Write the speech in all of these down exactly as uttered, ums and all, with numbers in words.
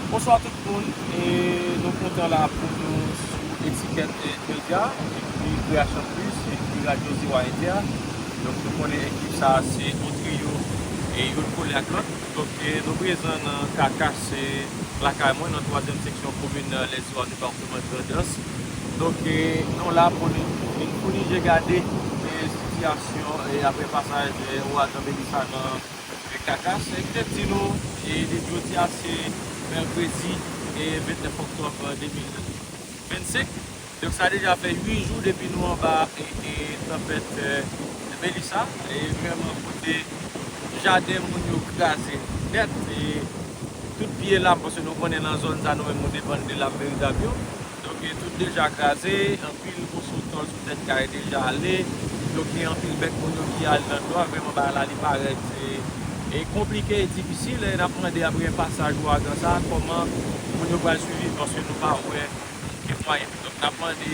Bonswa tout moun, e nou kontan la pou nou sou Etiket Media, epi Kreasyon Plis, epi Radyo Ziwa Entè. Donk nou konnen ekip sa a se yon triyo e youn kole ak lòt. Donk e nou prezan nan Kakas, se lakay mwen, nan twazyèm seksyon komin Lèziwa, depatman Grandans. Donk e nou la pou nou vin founi je gade e sitiyasyon e apre pasaj e ouragan Melissa nan Kakas, e ki te di nou, e, de jodi a se mèkredi, e, vennèf òktòb de mil vennsenk. Donk, sa deja fè uit jou depi nou anba, e, e, tanpèt, e, Melissa, e, vrèman kote jaden moun yo kraze nèt, e, tout pye lam, paske nou konnen nan zòn sa nou menm nou depann de lam veritab yo. Donk, e, tout deja kraze, anpil moso tòl sou tèt kay deja ale. Donk, gen anpil bèt moun yo ki ale nan dlo a. Vrèman, bagay la, li parèt, e, e konplike e difisil. E n ap mande apre pasaj ouragan sa, kòman moun yo pral swiviv, paske nou pa wè okenn mwayen. Donk, n ap mande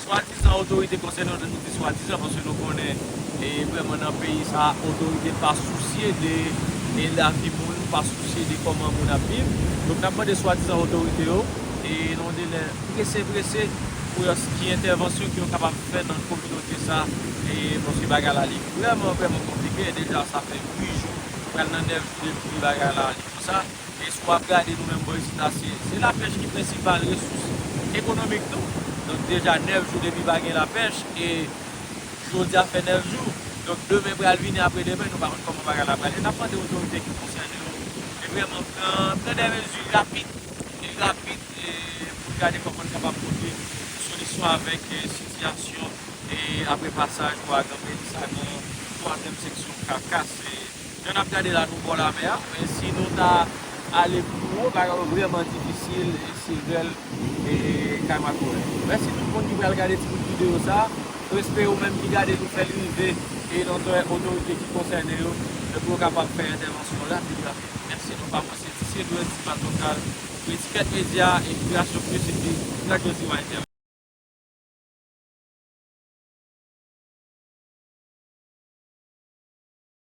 swadizan otorite konsène yo, nou di swadizan, paske nou konnen, e, vrèman nan peyi sa, otorite pa sousye de, e, lavi moun, pa sousye de kòman moun ap viv. Donk, n ap mande swadizan otorite yo, e, nan yon delè prese, prese, pou yon, ki entèvansyon ke yo kapab fè nan kominote sa, e, paske bagay la, li vrèman, vrèman konplike. Deja, sa fè uit jou, pral nan nèf jou depi bagay la, li konsa. E si w ap gade nou menm bò isit la, se, se lapèch ki prensipal resous ekonomik nou. Donk, deja nèf jou depi pa gen lapèch, e jodi a fè nèf jou. Donk, demen pral vini, apre demen, nou pa konn kòman bagay la prale. N ap mande otorite ki konsène yo, e vrèman pran, pran de mezi rapid, e rapid, e pou n gade kòman n kapab pote solisyon avèk, e, sitiyasyon, e apre pasaj ouragan Melissa nan twazyèm seksyon Kakas. E jan n ap gade la, nou bò lamè a, men si nou ta ale pi wo, bagay yo vrèman difisil, e sevè, e kay Makorèl. Mèsi tout moun ki pral gade ti bout videyo sa. Nou espere ou menm ki gade nou fè l rive, e nan zòrèy otorite ki konsène yo, pou yo kapab fè entèvansyon rapid, rapid. Mèsi, non pa mwen se Tisye Dwèz, Ti Patwon Kal, pou Etiket Media, e Kreasyon Plis, epi Radyo Ziwa Entè.